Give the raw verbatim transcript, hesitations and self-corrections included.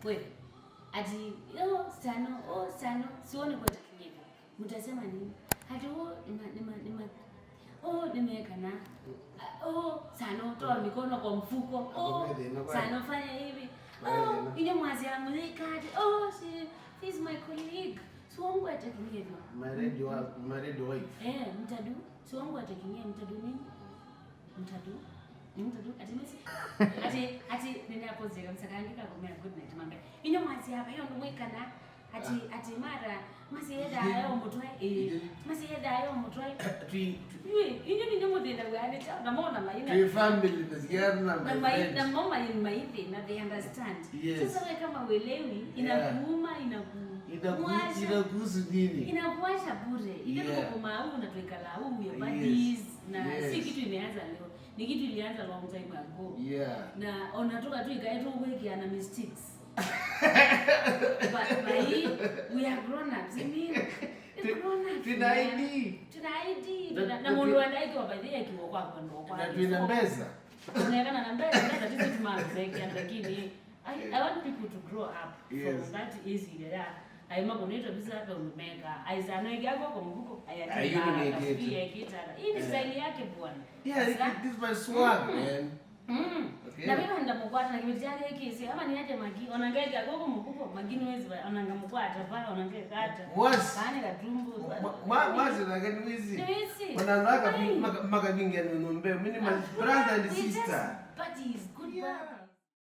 We, ati, "Oh, Sano, oh, Sano, sioni kuwa takinyeka." Mtasema nini? Ati, "Oh, nima, nima, nima, oh, nimeweka na, oh, Sano, toa mikono kwa mfuko. Oh, Sano, fanya hivi. Oh, ine mwazi ya muzika ati, oh, she, she's my colleague. Sioni kuwa takinyeka." My radio, my radio wife. Eh, mtadu, sioni kuwa takinyeka, mtadu nini? Mtadu. Mtadu. Ati mesi. Ati, ati, nene apo zira, msakangika kumea good night, mambe. Inyo mwasi hapa, yo ndumwikana. Ati, ati mara, masi yeda yo mutwe, eh. Masi yeda yo mutwe. Twi, twi- Yui, inyo ninyo muthina wa ni cha, na mona maina. Twi family, the girl na Na my mai, friend. Na mama in my thing, na they understand. Yes. Sasa we kama uelewi, Yeah. inakuuma, inaku-, Inaku-, inakuhusu nini? Inakuacha bure. Inyo Yes. tuko kuma au na tuikala au, we are Yes. buddies. Na Yes. si kitu imeanza leo, ni kitu ilianza long time ago. Yeah. Na ona tu hatu ikae tu kuwekeana mistakes. But, but we are grown ups. I mean, we're grown ups, man. Tuna I D. Tuna I D. Na, tuna, na, na mundu tu- anaitwa by the way akiwa kwako ndo kwako. Na tuna mbesa. Unaekana na mbesa, mbesa tizi tumakuwekea, lakini I, I want people to grow up Yes. from that age ya aima kunitwa visa hapa umeka. Aisa no igi ako kwa mvuko. Ayuni ni kitu. Hii ni style yake bwana. Yeah, this, this is my swag, man. Mm. Okay. Na mimi nda mukwata na kibeti yake kisi ama ni aje maki ona ngeke ako kwa mvuko maki ni wezi ona ngamukwata pa ona ngeke kata. What? Kani katumbu. Mwazi na gani wizi? Ni wizi. Ona ngaka makavinga ni nombe. Mimi ni my brother and sister. Parties, good. Yeah.